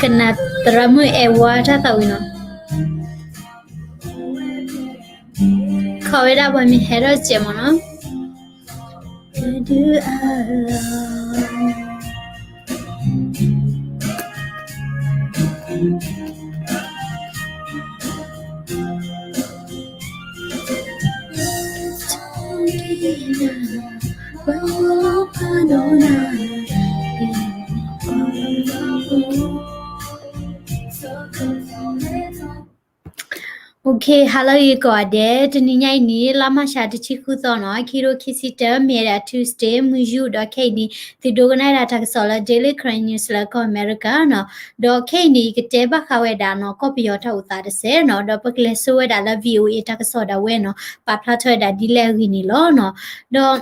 ကနၣ်သရၣ်မုၣ်အဲၣ်ဝါတၢ်သးဝံၣ်နီၤ, ခီဝဲဒၣ်ပှၤမ့ၢ်ဟဲထီၣ်စဲးမ့ၢ်နီၤ. Okay, hello ယကိးဂၤဒဲး, တနံၤညါအံၤန့ၣ် လါမၢ်ၡး တဆံဃုသီနီၤ, ခံကထိခံဆံတၢ မ့ၢ်ဝဲဒၣ် Tuesday မုၢ်ယူၢ်, ဒီးခဲအံၤန့ၣ် သုဒိကနၣ်ဝဲဒၣ်တၢ်ကစီၣ်လၢ Daily Karen News လၢကီၢ်အမဲရကၤနီၤ. ဒီးခဲအံၤန့ၣ် ယကတဲဘၣ်ဃးဝဲဒၣ်နီၤ ကီၢ်ပယီၤတၢ်အိၣ်သးတစဲးနီၤ, ဒီးပကလဲၤဆိဝဲဒၣ်လၢ VOA တၢ်ကစီၣ်ဒၣ်ဝဲနီၤ ပာ်ဖျါထီၣ်ဝဲဒၣ်ဒ်လဲၣ်အဂ့ၢ်န့ၣ်လီၤနီၤ. ဒီး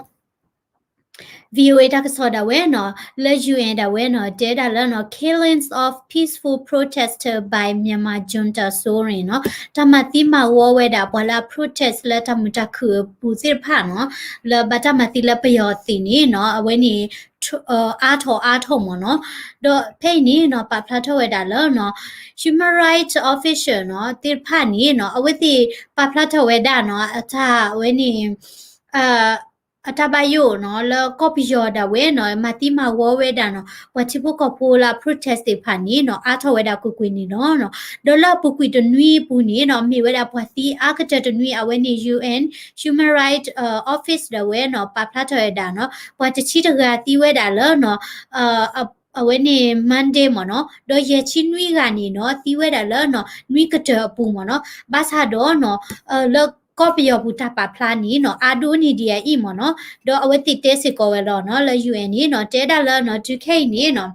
VOA တၢ်ကစီၣ်ဒၣ်ဝဲနီၤ လၢ ယူဢ်အၣ် ဒၣ်ဝဲနီၤ တဲဒၣ်လၢနီၤ killings of peaceful protester by Myanmar junta soaring နီၤ, တၢ်မၤသံမၤဝီဝဲဒၣ်ပှၤလၢအ protest လၢတၢ်မုာ်တၢ်ခုၣ်အပူၤသ့ၣ်တဖၣ်နီၤ, လၢဘၣ်တၢ်မၤသံလၢပယီၤသ့ၣ်န့ၣ်နီၤ အဝဲန့ၣ် အါထီၣ်အါထီၣ်မ့ၢ်နီၤ. ဒီးဖဲအံၤန့ၣ်နီၤ ပာ်ဖျါထီၣ်ဝဲဒၣ်လၢနီၤ Human Rights Official နီၤ သ့ၣ်တဖၣ်န့ၣ်နီၤ အဝဲသ့ၣ်ပာ်ဖျါထီၣ်ဝဲဒၣ်နီၤ အတၢ်ဝဲန့ၣ် အတၢ်ဘၣ်ယိၣ်နီၤ လၢကီၢ်ပယီၤဒၣ်ဝဲနီၤ မၤသံမၤဝီဝဲဒၣ်နီၤ ပှၤထံဖိကီၢ်ဖိလၢအ protest သ့ၣ်တဖၣ်န့ၣ်နီၤ အါထီၣ်ဝဲဒၣ်ကွ့ၢ်ကွ့ၢ်န့ၣ်လီၤနီၤ. ဒီးလၢအပူၤကွံာ်တနွံအပူၤန့ၣ်နီၤ မ့ၢ်ဝဲဒၣ်ပှၤသံအါကတၢၢ်တနွံ အဝဲန့ၣ် UN Human Rights Office ဒၣ်ဝဲနီၤ ပာ်ဖျါထီၣ်ဝဲဒၣ်နီၤ ပှၤတဆံတဂၤသံဝဲဒၣ်လၢနီၤ အဝဲန့ၣ် Monday မ့ၢ်နီၤ, ဒီးယဲၢ်ဆံနွံဂၤန့ၣ်နီၤ သံဝဲဒၣ်လၢနီၤ နွံကတၢၢ်အပူၤမ့ၢ်နီၤ, ဘၣ်ဆၣ်ဒီးနီၤ လၢကီၢ်ပယီၤပူၤတၢ်ပာ်ဖျါန့ၣ်နီၤ အါဒိၣ်န့ၢ်ဒံးအံၤမ့ၢ်နီၤ, ဒီးအဝဲသ့ၣ်တဲစ့ၢ်ကီးဝဲလီၤနီၤ လၢ UN န့ၣ်နီၤ တဲဒၣ်လၢနီၤ တုၤခဲအံၤန့ၣ်နီၤ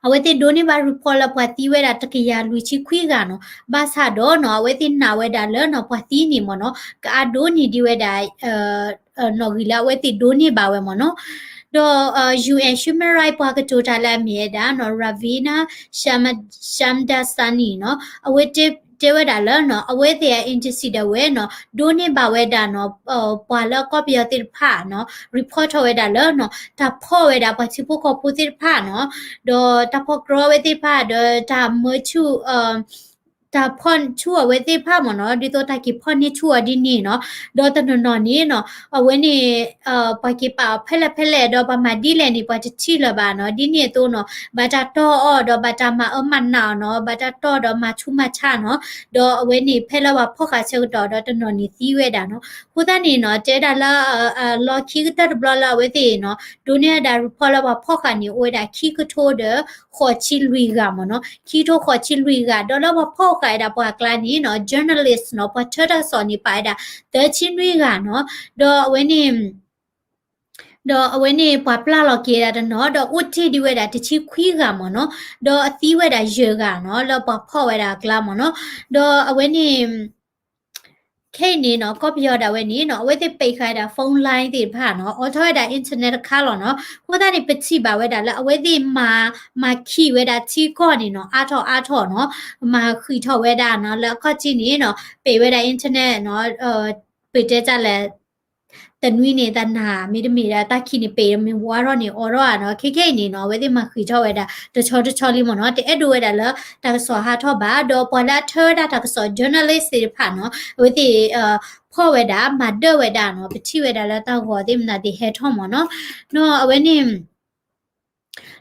အဝဲသ့ၣ်ဒိးန့ၢ်ဘၣ် report လၢပှၤသံဝဲဒၣ်တကယၤလွံၢ်ဆံခွံဂၤနီၤ, ဘၣ်ဆၣ်ဒီးနီၤ အဝဲသ့ၣ်နာ်ဝဲဒၣ်လၢနီၤ ပှၤသံန့ၣ်မ့ၢ်နီၤ ကအါဒိၣ်န့ၢ်ဒံးဝဲဒၣ် နီၣ်ဂံၢ်လၢအဝဲသ့ၣ်ဒိးန့ၢ်ဘၣ်ဝဲမ့ၢ်နီၤ. ဒီး UN Human Rights ပှၤကတိၤတၢ်လၢအမ့ၢ်ဝဲဒၣ်နီၤ Ravina Sham- Shamdasani နီၤ အဝဲတဲဝဲဒၣ်လၢနီၤ အဝဲသ့ၣ်အ agency ဒၣ်ဝဲနီၤ ဒိးန့ၢ်ဘၣ်ဝဲဒၣ်နီၤ ပှၤလၢကီၢ်ပယီၤသ့ၣ်တဖၣ်နီၤ report ထီၣ်ဝဲဒၣ်လၢနီၤ တၢ်ဖီၣ်ဝဲဒၣ်ပှၤထံဖိကီၢ်ဖိသ့ၣ်တဖၣ်နီၤ ဒီးတၢ်ဖီၣ်ကြီအဝဲသ့ၣ်တဖၣ် ဒီးတၢ်မၢဆူၣ် တၢ်ဖီၣ်ဆူၣ်အဝဲသ့ၣ်တဖၣ်မ့ၢ်နီၤ ဒ်သိးတၢ်က့ၤဖီၣ်န့ၢ်ဆူၣ်အီၤဒ်န့ၣ်နီၤ, ဒီးတနီၤနီၤန့ၣ်နီၤ အဝဲန့ၣ် ပှၤက့ၤပာ်အီၤဖဲလဲၣ်ဖဲလဲၣ် ဒီးပှၤမၤဒ်လဲၣ်န့ၣ် ပှၤတထံၣ်လၢၤဘၣ်နီၤ, ဒ်န့ၣ်အသိးနီၤ ဘၣ်တၢ်တီၢ်အီၤ ဒီးဘၣ်တၢ်မၤအၢမၤနးအီၤနီၤ, ဘၣ်တၢ်တီၢ်ဒီးမၤဆူၣ်မၤဆါနီၤ, ဒီးအဝဲန့ၣ်ဖဲလၢပှၤဖီၣ်ဃာ်ဆၢကတီၢ်ဒီးတနီၤန့ၣ်သံဝဲဒၣ်နီၤ, အဃိသတးန့ၣ်နီၤ တဲဒၣ်လၢ အလီၢ်ခံကတၢၢ်တဘျီလၢအဝဲသ့ၣ်နီၤ ဒိးန့ၢ်ဝဲဒၣ် report လၢပှၤဖီၣ်ဃာ်န့ၣ် အိၣ်ဝဲဒၣ်ခံကထိဒီး ဃိးဆံလွံၢ်ဂၤမ့ၢ်နီၤ, ခံကထိဃိးဆံလွံၢ်ဂၤ, ဒီးလၢပှၤဖီၣ်ဃာ်ဝဲဒၣ်ပှၤအကျါန့ၣ်နီၤ journalist နီၤ ပှၤထၢတၢ်ကစီၣ်န့ၣ် ပာ်ဝဲဒၣ် သၢဆံနွံဂၤနီၤ, ဒီးအဝဲန့ၣ် ဒီးအဝဲန့ၣ်ပှၤပျၢ်လီၤက့ၤဝဲဒၣ်တနီၤ ဒီးအိၣ်တ့ၢ်ဒံးဝဲဒၣ်တဆံခွံဂၤမ့ၢ်နီၤ, ဒီးအသံဝဲဒၣ်ယဲၢ်ဂၤနီၤ လၢပှၤဖီၣ်ဝဲဒၣ်အကျါမ့ၢ်နီၤ, ဒီးအဝဲန့ၣ် ခဲအံၤန့ၣ်နီၤ ကီၢ်ပယီၤဒၣ်ဝဲန့ၣ်နီၤ အဝဲသ့ၣ်ပိတ်ဃာ်ဝဲဒၣ် phone line သ့ၣ်တဖၣ်နီၤ အိးထီၣ်ဝဲဒၣ် internet တခါလီၤနီၤ, အဃိသတးန့ၣ် ပထံၣ်ဘၣ်ဝဲဒၣ်လၢအဝဲသ့ၣ်မၤ မၤခံးဝဲဒၣ်ထံကီၢ်န့ၣ်နီၤ အါထီၣ်အါထီၣ်နီၤ, မၤဃံးထီၣ်ဝဲဒၣ်နီၤ လၢအခီၣ်ထံးန့ၣ်နီၤ ပိတ်ဝဲဒၣ် internet နီၤ, ပတဲတၢ်လဲၣ် တနွံန့ၣ်တနၤ မ့တမ့ၢ်ဒၣ်တၢ်ခံးန့ၣ် ပိတ်မ့ၢ်ဝါထီၣ်န့ၣ် အိးထီၣ်ဧါနီၤ, ခဲခဲအံၤန့ၣ်နီၤ အဝဲသ့ၣ်မၤဃံးထီၣ်ဝဲဒၣ် တဆီတဆီလံမ့ၢ်နီၤ, တအဲၣ်ဒိးဝဲဒၣ်လၢတၢ်ကစီၣ်ဟးထီၣ်ဘၣ်, ဒီးပှၤလၢအထၢဝဲဒၣ်တၢ်ကစီၣ် journalist သ့ၣ်တဖၣ်နီၤ အဝဲသ့ၣ် ဖီၣ်ဝဲဒၣ် မၤဒၢၣ်ဝဲဒၣ်နီၤ, ပထံၣ်ဝဲဒၣ်လၢတၢ်ဂီၤသ့ၣ်မနုၤသ့ၣ်ဟဲထီၣ်မ့ၢ်နီၤ, နီၤ အဝဲန့ၣ်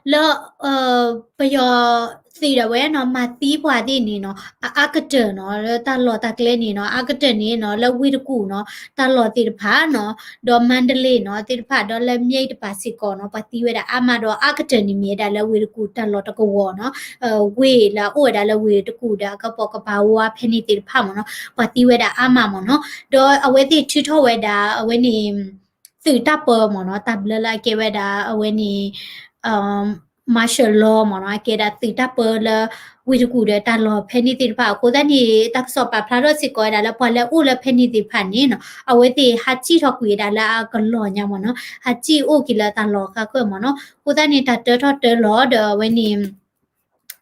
လၢ ပယီၤသ့ၣ်ဒၣ်ဝဲနီၤ မၤသံပှၤသ့ၣ်န့ၣ်နီၤ အအါကတၢၢ်နီၤ လၢတၢ်လီၢ်တၢ်ကျဲန့ၣ်နီၤ အါကတၢၢ်န့ၣ်နီၤ လၢဝ့ၢ်တကူၣ်နီၤ တၢ်လီၢ်သ့ၣ်တဖၣ်နီၤ ဒီးမါဒလ့နီၤ သ့ၣ်တဖၣ် ဒီးလၢမၠဲၣ်တပၤစ့ၢ်ကီးနီၤ ပှၤသံဝဲဒၣ်အါမး ဒီးအါကတၢၢ်န့ၣ်မ့ၢ်ဝဲဒၣ်လၢဝ့ၢ်တကူၣ်တၢ်လီၢ်တကဝီၤနီၤ ဝ့ၢ်လၢအအိၣ်ဝဲဒၣ်လၢဝ့ၢ်တကူၣ်ဒီးအကပိာ်ကပၤဝါဖဲန့ၣ်သ့ၣ်တဖၣ်မ့ၢ်နီၤ ပှၤသံဝဲဒၣ်အါမးမ့ၢ်နီၤ ဒီးအဝဲသ့ၣ်ထုးထီၣ်ဝဲဒၣ် အဝဲန့ၣ် သုးတၢ်ပၢမ့ၢ်နီၤ တၢ်ဘျၢလၢအကဲဝဲဒၣ် အဝဲန့ၣ် martial law မ့ၢ်နီၤ အကဲဒၣ်သုးတၢ်ပၢလၢ ဝ့ၢ်တကူၣ်ဒီးတၢ်လီၢ်ဖဲန့ၣ်သ့ၣ်တဖၣ် အဃိသတးန့ၣ် တၢ်ကစီၣ်ပာ်ဖျါထီၣ်စ့ၢ်ကီးဝဲဒၣ်လၢပှၤလၢအအိၣ်လၢဖဲန့ၣ်သ့ၣ်တဖၣ်န့ၣ်နီၤ အဝဲသ့ၣ်ဟးစံၣ်ထီၣ်ကွံာ်ဝဲဒၣ်လၢအကလီၢ်ညါမ့ၢ်နီၤ ဟးစံၣ်အိၣ်က့ၤလၢတၢ်လီၢ်ဃါခၢၣ်မ့ၢ်နီၤ အဃိသတးန့ၣ် တၢ်တၢထီၣ်တၢလီၤဒီးအဝဲန့ၣ်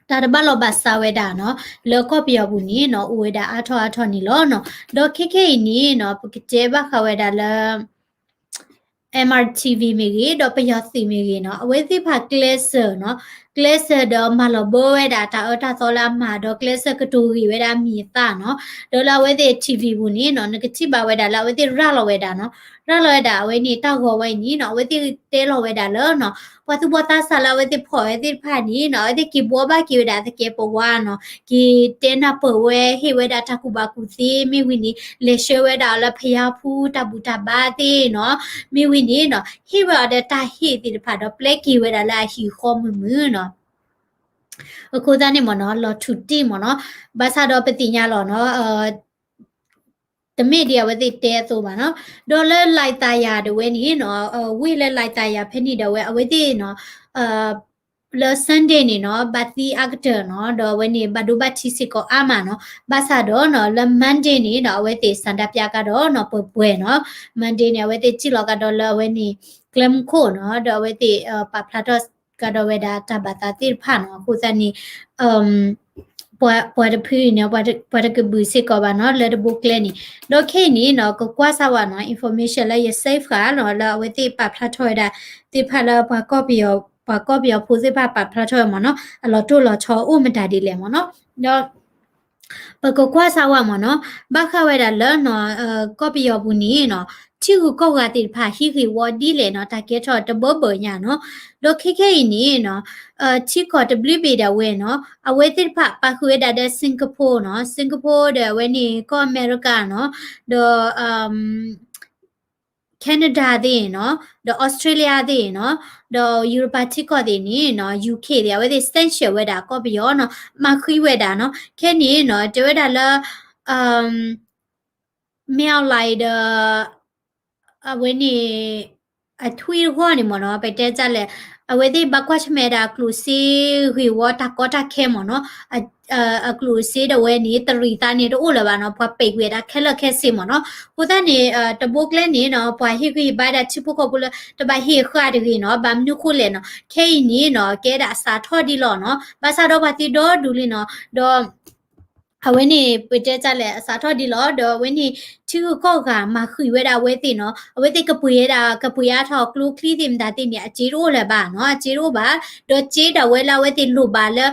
တၢ်တဘၣ်လီၢ်ဘၣ်စးဝဲဒၣ်နီၤ လၢကီၢ်ပယီၤပူၤန့ၣ်နီၤ အိၣ်ဝဲဒၣ်အါထီၣ်အါထီၣ်န့ၣ်လီၤနီၤ ဒီးခဲခဲအံၤန့ၣ်နီၤ ပကတဲဘၣ်ဃးဝဲဒၣ်လၢ MRTV မ့ၢ်ဂ့ၤ ဒီးပယီၤသုးမ့ၢ်ဂ့ၤနီၤ အဝဲသ့ၣ်တဖၣ်ကျဲးစၢးနီၤ, ကျဲးစၢးဒီးမၤလီၤဘၢဝဲဒၣ်တၢ်အၢတၢ်သီလၢအမၤ ဒီးကျဲးစၢးကတိၤဂ့ၤဝဲဒၣ်အမံၤအသၣ်နီၤ, ဒီးလၢအဝဲသ့ၣ် TV ပူၤန့ၣ်နီၤ နကထံၣ်ဘၣ်ဝဲဒၣ်လၢအဝဲသ့ၣ်ရၤလီၤဝဲဒၣ်နီၤ, ရၤလီၤဝဲဒၣ်အဝဲန့ၣ်တၢ်ဂီၤဝဲအံၤန့ၣ်နီၤ အဝဲသ့ၣ်တဲလီၤဝဲဒၣ်လၢနီၤ ပှၤသူၣ်ဘီၣ်သးစၢ်လၢအဝဲသ့ၣ်ဖီၣ်ဝဲသ့ၣ်တဖၣ်န့ၣ်နီၤ အဝဲသ့ၣ်က့ၤဘှီဘၣ်က့ၤဝဲဒၣ်သကဲးပဝးနီၤ, က့ၤတဲနၢ်ပၢၢ်ဝဲ ဟ့ၣ်ဝဲဒၣ်တၢ်ကူၣ်ဘၣ်ကူၣ်သ့ မ့ၢ်ဝံၤန့ၣ် လဲၤဆှၢဝဲဒၣ်အီၤလၢဖယါဖူတၢ်ဘူၣ်တၢ်ဘါသ့ၣ်နီၤ, မ့ၢ်ဝံၤန့ၣ်နီၤ ဟ့ၣ်ဝဲအီၤဒီးတၢ်ဟ့ၣ်သ့ၣ်တဖၣ်ဒီးပျဲက့ၤဝဲဒၣ်လၢအဟံၣ်ဃီမုာ်မုာ်နီၤ. အဃိသတးန့ၣ်မ့ၢ်နီၤ လီၤထူးတံၢ်မ့ၢ်နီၤ, ဘၣ်ဆၣ်ဒီးပသ့ၣ်ညါလီၤနီၤ တမ့ၢ်ဒ်အဝဲသ့ၣ်တဲအသိးဘၣ်နီၤ, ဒီးလၢလံာ်သးယၤဒၣ်ဝဲန့ၣ်နီၤ ဝ့ၢ်လၢလံာ်သးယၤဖဲန့ၣ်ဒၣ်ဝဲ အဝဲသ့ၣ်နီၤ လၢ Sunday န့ၣ်နီၤ ဘၣ်သံအါကတၢၢ်နီၤ, ဒီးအဝဲန့ၣ် ဘၣ်ဒိဘၣ်ထံးစ့ၢ်ကီးအါမးနီၤ, ဘၣ်ဆၣ်ဒီးနီၤ လၢ Monday န့ၣ်ဒီး အဝဲသ့ၣ်ဆန္ဒပြကဒီးနီၤ ပှဲၤပှဲၤနီၤ, Monday န့ၣ် အဝဲသ့ၣ်စံၣ်လီၤကဒီးလၢအဝဲန့ၣ် ကျဲမုၢ်ခိၣ်နီၤ, ဒီးအဝဲသ့ၣ် ပာ်ဖျါထီၣ်ကဒီးဝဲဒၣ်တၢ်ဘၣ်သးသ့ၣ်တဖၣ်နီၤ, အဃိသတးန့ၣ် ပှၤတဖုအံၤန့ၣ် ပှၤတကဘုးစ့ၢ်ကီးဘၣ်နီၤ လၢတဘိကျဲန့ၣ်, ဒီးခဲအံၤန့ၣ်နီၤ ကကွၢ်စၢ်ဝဲနီၤ information လၢယ save ဃာ်နီၤ လၢအဝဲသ့ၣ်ပာ်ဖျါထီၣ်ဝဲဒၣ်သ့ၣ်တဖၣ်လၢပှၤကီၢ်ပယီၤ ပှၤကီၢ်ပယီၤဖိသ့ၣ်တဖၣ်ပာ်ဖျါထီၣ်ဝဲမ့ၢ်နီၤ အလီၤတိၢ်လီၤဆီအိၣ်မတၤဒ်လဲၣ်မ့ၢ်နီၤ, ဒီး ပကကွၢ်စၢ်ဝဲမ့ၢ်နီၤ, ဘၣ်ဃးဝဲဒၣ်လၢနီၤ ကီၢ်ပယီၤပူၤန့ၣ်နီၤ ထံဂုၤကီၢ်ဂၤသ့ၣ်တဖၣ်ဟံးဂ့ၢ်ဝီဒ်လဲၣ်နီၤ တၢ်ကဲထီၣ်တဘၢဘၢညါနီၤ, ဒီးခဲခဲအံၤန့ၣ်နီၤ ထံကီၢ်တဘျုးဘ့ၣ်ဒၣ်ဝဲနီၤ အဝဲသ့ၣ်တဖၣ်ပာ်ဃုာ်ဝဲဒၣ်ဒီး Singapore နီၤ, Singapore ဒီးအဝဲန့ၣ်ကီၢ်အမဲရကၤနီၤ, ဒီး Canada သ့ၣ်နီၤ, ဒီး Australia သ့ၣ်နီၤ, ဒီး Europa ထံကီၢ်သ့ၣ်န့ၣ်နီၤ UK သ့ၣ် အဝဲသ့ၣ် sanction ဝဲဒၣ်ကီၢ်ပယီၤနီၤ, မၤဃံဝဲဒၣ်နီၤ, ခဲန့ၣ်နီၤ တဲဝဲဒၣ်လၢ မ့ၢ်အီၤလၢဒီး အဝဲန့ၣ် အထွံၣ်တဂီၢ်န့ၣ်မ့ၢ်နီၤ ပတဲတၢ်လဲၣ်, အဝဲသ့ၣ်ဘၣ်ကွၢ်ဆၢၣ်မဲာ်ဒၣ်အကျိၣ်စ့ဂ့ၢ်ဝီတၢ်ကီတၢ်ခဲမ့ၢ်နီၤ, အကျိၣ်စ့ဒီးဝဲန့ၣ် တရံးသးန့ၣ်တအိၣ်လၢၤဘၣ်နီၤ, ပှၤပဲာ်ကွံာ်ဝဲဒၣ်ခဲလၢာ်ခဲဆ့မ့ၢ်နီၤ, အဃိသတးန့ၣ် တဘိကျဲန့ၣ်နီၤ ပှၤဟ့ၣ်ဂံၢ်ဟ့ၣ်ဘါဒၣ်ထံဖိကီၢ်ဖိလၢ တဘၣ်ဟ့ၣ်ဃာ်တဂ့ၤနီၤ, ဘၣ်မနုၤဃိလဲၣ်နီၤ, ခဲအံၤန့ၣ်နီၤ ကဲဒၣ်အစးထီၣ်ဒ်လီၤနီၤ, ဘၣ်ဆၣ်ဒီးပှၤသံဒီဒူၣ်လံနီၤ, ဒီး အဝဲန့ၣ် ပတဲတၢ်လဲၣ် အစးထီၣ်ဒ်လီၤ, ဒီးအဝဲန့ၣ် ထံဂုၤကီၢ်ဂၤမၤဃံးဝဲဒၣ်အဝဲသ့ၣ်နီၤ, အဝဲသ့ၣ်ကပှ့ၤဝဲဒၣ် ကပှ့ၤအါထီၣ်ကျိချံသ့ၣ်မတၤသ့ၣ်န့ၣ် အစ့တအိၣ်လၢၤဘၣ်နီၤ, အစ့တအိၣ်ဘၣ်, ဒီးစ့ဒၣ်ဝဲလၢအဝဲသ့ၣ်လိၣ်ဘၣ်လၢ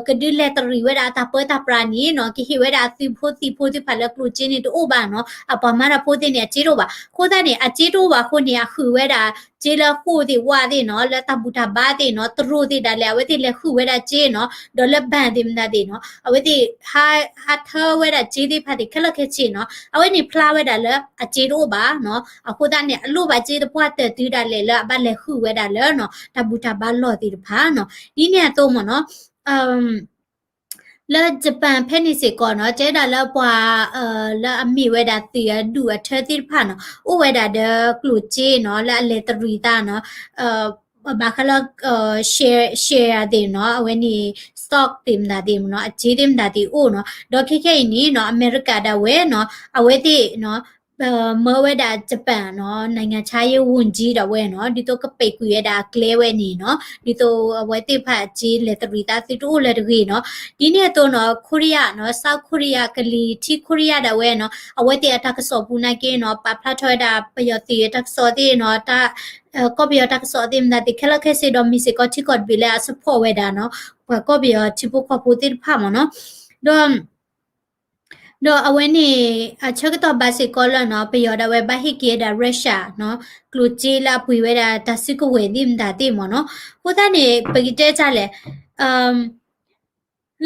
ကဒုးလဲၤတရံးဝဲဒၣ်အတၢ်ပၢတၢ်ပြးန့ၣ်နီၤ, ကဟ့ၣ်ဝဲဒၣ်အသုးဖိသံၣ်ဖိသ့ၣ်တဖၣ်လၢကျိၣ်စ့န့ၣ်တအိၣ်ဘၣ်နီၤ, အပှၤမၤတၢ်ဖိသ့ၣ်န့ၣ် အစ့တအိၣ်ဘၣ်, အဃိသတးန့ၣ် အစ့တအိၣ်ဘၣ်အဃိန့ၣ် အဃုာ်ဝဲဒၣ် စ့လၢဃိၣ်သ့ၣ်ဝါသ့ၣ်နီၤ, လၢတၢ်ဘူၣ်တၢ်ဘါသ့ၣ်နီၤ, တရူးသ့ၣ်ဒၣ်လဲာ် အဝဲသ့ၣ်လဲၤဃုာ်ဝဲဒၣ်စ့နီၤ, ဒီးလၢဘဏ်သ့ၣ်မတၤသ့ၣ်နီၤ, အဝဲသ့ၣ် ဟးထၢဝဲဒၣ်စ့သ့ၣ်တဖၣ်သ့ၣ်ခဲလၢာ်ခဲဆ့နီၤ, အဝဲန့ၣ်ဖျါဝဲဒၣ်လၢအစ့တအိၣ်ဘၣ်နီၤ, အဃိသတးန့ၣ် အလိၣ်ဘၣ်စ့သပှၢ်တၢၢ်တုၤဒၣ်လဲာ်လၢအဘၣ်လဲၤဃုာ်ဝဲဒၣ်လၢနီၤ, တၢ်ဘူၣ်တၢ်ဘါလီၢ်သ့ၣ်တဖၣ်နီၤ, ဒ်န့ၣ်အသိးမ့ၢ်နီၤ လၢ Japan ဖဲန့ၣ်စ့ၢ်ကီးနီၤ, တဲဒၣ်လၢပှၤ လၢအမ့ၢ်ဝဲဒၣ်သုးအဒူၣ်အထၢသ့ၣ်တဖၣ်နီၤ, အိၣ်ဝဲဒၣ်ဒီးကျိၣ်စ့နီၤ, လၢအလဲၤတရံးသးနီၤ, ဘၣ်ဃးလၢ share share သ့ၣ်နီၤ, အဝဲန့ၣ် stock သ့ၣ်မတၤသ့ၣ်နီၤ, အစ့သ့ၣ်မတၤသ့ၣ်အိၣ်နီၤ, ဒီးခဲခဲအံၤန့ၣ်နီၤ, အမဲရကၤဒၣ်ဝဲနီၤ, အဝဲသ့ၣ်နီၤ မၢဝဲဒၣ် Japan နီၤ, နိုင်ငံခြားရေးဝန်ကြီး ဒၣ်ဝဲနီၤ, ဒ်သိးကပဲာ်ကွံာ်ဝဲဒၣ်အကျဲဝဲန့ၣ်နီၤ, ဒ်သိးအဝဲသ့ၣ်တဖၣ်အစ့လဲၤတရံးသးသုတအိၣ်လၢၤတဂ့ၤနီၤ, ဒ်န့ၣ်အသိးနီၤ, Korea နီၤ, South Korea ကလံၤထံ Korea ဒၣ်ဝဲနီၤ, အဝဲသ့ၣ်အတၢ်ကစီၣ်ပူၤနာ်က့နီၤ, ပာ်ဖျါထီၣ်ဝဲဒၣ်ပယီၤသုးအတၢ်ကစီၣ်သ့ၣ်နီၤ, တၢ် ကီၢ်ပယီၤတၢ်ကစီၣ်သ့ၣ်မတၤသ့ၣ်ခဲလၢာ်ခဲဆ့ဒီး မ့ၢ်စ့ၢ်ကီးထံကီၢ်တဘ့ၣ်လၢအ support ဝဲဒၣ်နီၤ, ပှၤကီၢ်ပယီၤထံဖိကီၢ်ဖိသ့ၣ်တဖၣ်မ့ၢ်နီၤ, ဒီး ဒီးအဝဲန့ၣ် အဆၢကတီၢ်ဘၣ်စ့ၢ်ကီးလၢနီၤ, ပယီၤဒၣ်ဝဲဘၣ်ဟ့ၣ်က့ၤဝဲဒၣ် Russia နီၤ, ကျိၣ်စ့လၢအပှ့ၤဝဲဒၣ်တၢ်စုကဝဲၤသ့ၣ်မတၤသ့ၣ်မ့ၢ်နီၤ, အဃိသတးန့ၣ် ပကတဲတၢ်လဲၣ်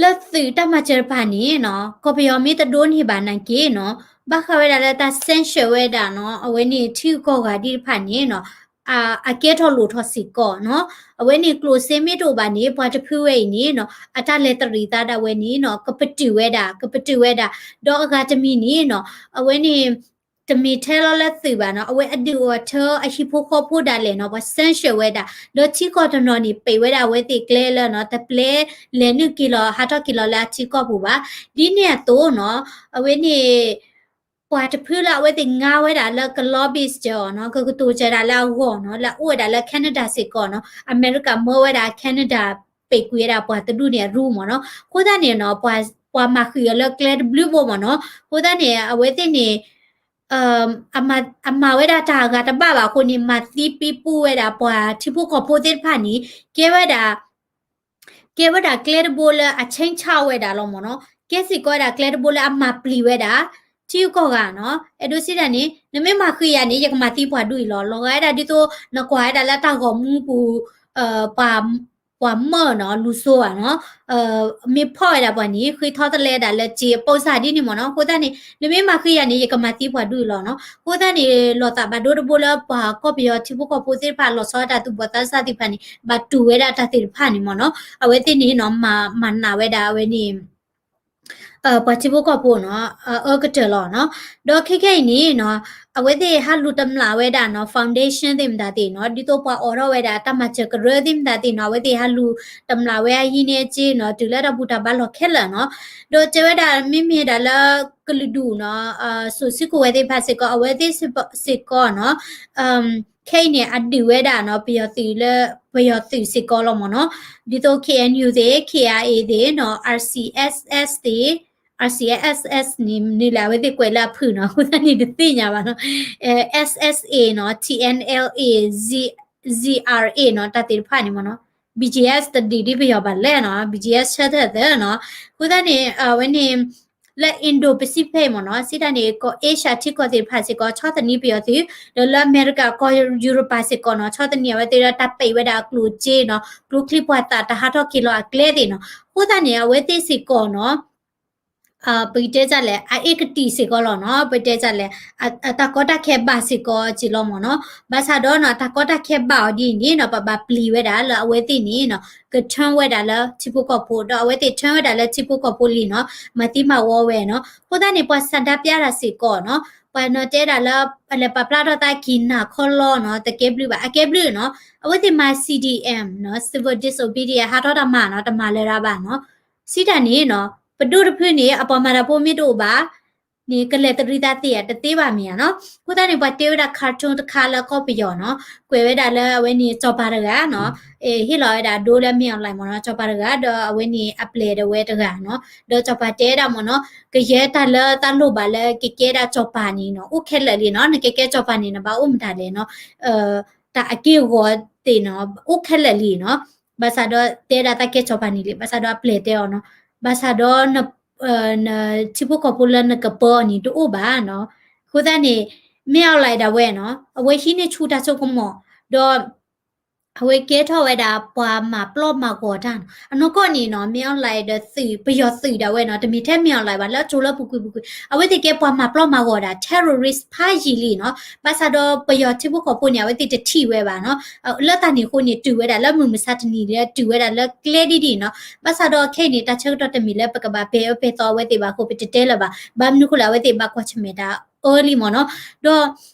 လၢသုးတၢ်မၤစၢၤတဖၣ်န့ၣ်နီၤ, ကီၢ်ပယီၤမ့ၢ်တဒိးန့ၢ်ဘၣ်နာ်က့နီၤ, ဘၣ်ဃးဝဲဒၣ်လၢတၢ် sanction ဝဲဒၣ်နီၤ, အဝဲန့ၣ်ထံဂုၤကီၢ်ဂၤသ့ၣ်တဖၣ်န့ၣ်နီၤ, အကဲထီၣ်လိၣ်ထီၣ်စ့ၢ်ကီးနီၤ, အဝဲန့ၣ်ကျိၣ်စ့မ့ၢ်တအိၣ်ဘၣ်န့ၣ် ပှၤတဖုဝဲအံၤန့ၣ်နီၤ, အတၢ်လဲၤတရံးသးဒၣ်ဝဲန့ၣ်နီၤ, ကပတုာ်ဝဲဒၣ်, ကပတုာ်ဝဲဒၣ်, ဒီးအဂၤတမံၤန့ၣ်နီၤ, အဝဲန့ၣ် တမ့ၢ်ထဲလီၤလၢသုးဘၣ်နီၤ, အဝဲအဒုးအထၢအဟံၣ်ဖိဃီဖိဒၣ်လဲာ်နီၤ, ပှၤ sanction ဝဲဒၣ်, ဒီးထံကီၢ်တနီၤန့ၣ် ပံးဝဲဒၣ်အဝဲသ့ၣ်ကျဲလၢနီၤ, တပျဲလဲၤနုာ်က့ၤလီၤ ဟးထီၣ်က့ၤလီၤလၢအထံကီၢ်ပူၤဘၣ်, ဒ်န့ၣ်အသိးနီၤ, အဝဲန့ၣ် ပှၤတဖုလၢအဝဲသ့ၣ်ငါဝဲဒၣ်လၢက lobby စၢၤအီၤနီၤ, ကကတိၤစၢၤဒၣ်လၢအဂီၢ်နီၤ, လၢအအိၣ်ဝဲဒၣ်လၢ Canada စ့ၢ်ကီးနီၤ, အမဲရကၤမၢဝဲဒၣ် Canada ပံးကွံာ်ဝဲဒၣ်ပှၤတဒူၣ်န့ၣ်အရူမ့ၢ်နီၤ, အဃိသတးန့ၣ်နီၤ, ပှၤမၤဃံးအီၤလၢကျဲတဘျုးဘိမ့ၢ်နီၤ, အဃိသတးန့ၣ် အဝဲသ့ၣ်န့ၣ် အမၤဝဲဒၣ်တၢ်အဂၤတဘၣ်ဘၣ်အဃိန့ၣ် မၤသံပံပူဝဲဒၣ်ပှၤထံဖိကီၢ်ဖိသ့ၣ်တဖၣ်န့ၣ် ကဲဝဲဒၣ် ကဲဝဲဒၣ်ကျဲတဘိလၢအဆဲးဆးဝဲဒၣ်လီၤမ့ၢ်နီၤ, ကဲစ့ၢ်ကီးဝဲဒၣ်ကျဲတဘိလၢအမၤပျံၤဝဲဒၣ် ထံဂုၤကီၢ်ဂၤနီၤ, အဲၣ်ဒိးစံးတၢ်န့ၣ် နမ့ၢ်မၤဃံယၤန့ၣ် ယကမၤသံပှၤဒူၣ်အံၤလီၤ. လီၤဂာ်ဝဲဒၣ်ဒ်သိး နကွၢ်ဝဲဒၣ်လၢတၢ်ဂီၤမူပူၤ ပှၤမၢၢ်နီၤ လူၤစိဘၣ်နီၤ, မ့ၢ်ဖီၣ်ဝဲဒၣ်ပှၤန့ၣ် ဃ့ထီတလဲဒၣ်လၢစ့အပိစၢ်ဒ်န့ၣ်မ့ၢ်နီၤ. အဃိသတးန့ၣ် နမ့ၢ်မၤဃံယၤန့ၣ် ယကမၤသံပှၤဒူၣ်အံၤလီၤနီၤ. အဃိသတးန့ၣ် လီၤသးဘၣ်ဒိတဘိလၢပှၤကီၢ်ပယီၤထံဖိကီၢ်ဖိသ့ၣ်တဖၣ် လီၤဆီဒၣ်တၢ်သူၣ်ဘီၣ်သးစၢ်သ့ၣ်တဖၣ်န့ၣ် ဘၣ်တူၢ်ဝဲဒၣ်တၢ်သ့ၣ်တဖၣ်န့ၣ်မ့ၢ်နီၤ. အဝဲသ့ၣ်န့ၣ်နီၤ မၤနးဝဲဒၣ်အဝဲန့ၣ် ပှၤထံဖိကီၢ်ဖိနီၤ အအၢကတၢၢ်လီၤနီၤ. ဒီးခဲခဲအံၤန့ၣ်နီၤ အဝဲသ့ၣ်ဟးလူၤတမျးဝဲဒၣ်နီၤ foundation သ့ၣ်မတၤသ့ၣ်နီၤ, ဒ်သိးပှၤအိးထီၣ်ဝဲဒၣ်တၢ်မၤစၢၤကရၢသ့ၣ်မတၤသ့ၣ်နီၤ, အဝဲသ့ၣ်ဟးလူၤတမျးဝဲအဟံးန့ၢ်အစ့နီၤ, တုၤလၢတၢ်ဘူၣ်တၢ်ဘါလီၢ်ခဲလၢာ်နီၤ. ဒီးတဲဝဲဒၣ်မ့မ့ၢ်ဒၣ်လၢကလုာ်ဒူၣ်နီၤ စိၤဆံကိၣ်ဝဲသ့ၣ်တဖၣ်စ့ၢ်ကီး အဝဲသ့ၣ်စ့ၢ်ကီးနီၤ ခဲအံၤန့ၣ် အဒုးဝဲဒၣ်နီၤ ပယီၤသုးလၢ ပယီၤသုးစ့ၢ်ကီးလီၤမ့ၢ်နီၤ, ဒ်သိး K N U သ့ၣ် K I A သ့ၣ်နီၤ R C S S သ့ၣ် R C S S န့ၣ် မနုၤလဲၣ် အဝဲသ့ၣ်ကွဲးလၢအဖုၣ်နီၤ အဃိသတးန့ၣ် တသ့ၣ်ညါဘၣ်နီၤ, S S A နီၤ T N L A Z R A နီၤ တၢ်သ့ၣ်တဖၣ်န့ၣ်မ့ၢ်နီၤ, B G S တဒုးဒ်ပယီၤဘၣ်လဲၣ်နီၤ, B G S ဆၢထၢၣ်သၢနီၤ, အဃိသတးန့ၣ် အဝဲန့ၣ် လၢ Indo-Pacific မ့ၢ်နီၤ, စံးတၢ်န့ၣ် ကီၢ် Asia ထံကီၢ်သ့ၣ်တဖၣ်စ့ၢ်ကီး ဆီၣ်သနံးပယီၤသုး, ဒီးလၢအမဲရကၤကီၢ်ယူရပၤစ့ၢ်ကီးနီၤ ဆီၣ်သနံးအဝဲသ့ၣ်ဒီးတၢ်ပဲာ်ဝဲဒၣ်အကျိၣ်စ့နီၤ, ကျိချံမျိာ်သၣ်တၢ်ဟးထီၣ်က့ၤလီၤအကျဲသ့ၣ်နီၤ, အဃိသတးန့ၣ် အဝဲသ့ၣ်စ့ၢ်ကီးနီၤ ပကတဲဒ်လဲၣ် အ equity စ့ၢ်ကီးလီၤနီၤ, ပတဲဒ်လဲၣ် အတၢ်ကီတၢ်ခဲဘၣ်စ့ၢ်ကီးက့ၤလီၤမ့ၢ်နီၤ, ဘၣ်ဆၣ်ဒီးနီၤ တၢ်ကီတၢ်ခဲဘၣ်အီၤဒ်အံၤန့ၣ်နီၤ ပဘၣ်ပျံၤဝဲဒၣ်လၢအဝဲသ့ၣ်န့ၣ်နီၤ က turn ဝဲဒၣ်လၢထံဖိကီၢ်ဖိ ဒီးအဝဲသ့ၣ် turn ဝဲဒၣ်လၢထံဖိကီၢ်ဖိလံနီၤ မၤသံမၤဝီဝဲနီၤ, အဃိသတးန့ၣ် ပှၤဆန္ဒပြတၢ်စ့ၢ်ကီးနီၤ ပှၤနီၤတဲဒၣ်လၢ လဲၤပာ်ဖျါထီၣ်သးက့ၤနၤခီလီနီၤ တကဲဘျုးဘၣ် အကဲဘျုးနီၤ, အဝဲသ့ၣ်မၤ C D M နီၤ civil disobedience ဟးထီၣ်တၢ်မၤနီၤ တမၤလၢၤဒၣ်ဘၣ်နီၤ, စံးတၢ်န့ၣ်နီၤ ပဒိၣ်တဖုန့ၣ် အပှၤမၤတၢ်ဖိမ့ၢ်တအိၣ်ဘၣ် န့ၣ် ကလဲၤတရံးသးသ့ဧါ တသ့ဘၣ်မ့ၢ်ဧါနီၤ, အဃိသတးန့ၣ် ပှၤတဲဝဲဒၣ် cartoon တခါလၢကီၢ်ပယီၤနီၤ, ကွဲးဝဲဒၣ်လၢအဝဲန့ၣ် စီၤပၤတဂၤနီၤ, ဟ့ၣ်လီၤဝဲဒၣ်ဒိလၢမ့ၢ် online မ့ၢ်နီၤ, စီၤပၤတဂၤ ဒီးအဝဲန့ၣ်အပျဲၢ်ဒီးဝဲတဂၤနီၤ, ဒီးစီၤပၤတဲဒၣ်မ့ၢ်နီၤ, ကယဲၢ်တၢ်လၢတၢ်လိၣ်ဘၣ်လၢကကဲဒၣ်စီၤပၤန့ၣ်နီၤ အိၣ်ခဲလၢာ်လံနီၤ, နကကဲစီၤပၤန့ၣ် နဘၣ်အိၣ်မတၤလဲၣ်နီၤ, တၢ်အက့ၢ်အဂီၤသ့ၣ်နီၤ အိၣ်ခဲလၢာ်လံနီၤ, ဘၣ်ဆၣ်ဒီးတဲဒၣ်သးကဲစီၤပၤန့ၣ်လံ, ဘၣ်ဆၣ်ဒီးအပျဲၢ်တဲအီၤနီၤ, ဘၣ်ဆၣ်ဒီး ထံဖိကီၢ်ဖိလၢနကပၢအီၤန့ၣ်တအိၣ်ဘၣ်နီၤ, အဃိသတးန့ၣ် မ့ၢ် online ဒၣ်ဝဲနီၤ အဝဲဟံးန့ၢ်ဆူၣ်တၢ်စိကမီၤ, ဒီး အဝဲကဲထီၣ်ဝဲဒၣ်ပှၤမၤပျီၢ်မၤဂီၤတၢ်နီၤ, အနီၢ်ကီၢ်န့ၣ်နီၤ မ့ၢ် online ဒီးသုး ပယီၤသုးဒၣ်ဝဲနီၤ, တမ့ၢ်ထဲမ့ၢ် online ဘၣ် လၢကၠိလၢပူၤကွံာ်ပူၤကွံာ် အဝဲသ့ၣ်ကဲပှၤမၤပျီၢ်မၤဂီၤဒၣ် terrorist ဖးယံာ်လံနီၤ, ဘၣ်ဆၣ်ဒီးပယီၤထံဖိကီၢ်ဖိန့ၣ် အဝဲသ့ၣ်တထံၣ်ဝဲဘၣ်နီၤ, လၢတၢ်န့ၣ်အဃိန့ၣ် တုၤဝဲဒၣ်လၢမုၢ်မဆါတနံၤလၢ တုၤဝဲဒၣ်လၢကျဲဒ်ဒ်နီၤ, ဘၣ်ဆၣ်ဒီးခဲအံၤန့ၣ် တၢ်ဆၢကတီၢ်တမ့ၢ်လၢပကဘၣ်ပဲာ်အၢပဲာ်သီအဝဲသ့ၣ်ဘၣ်အဃိ ပတတဲလၢၤဘၣ်, ဘၣ်မနုၤဃိလဲၣ် အဝဲသ့ၣ်ဘၣ်ကွၢ်ဆၢၣ်မဲာ်တၢ်အၢလံမ့ၢ်နီၤ, ဒီး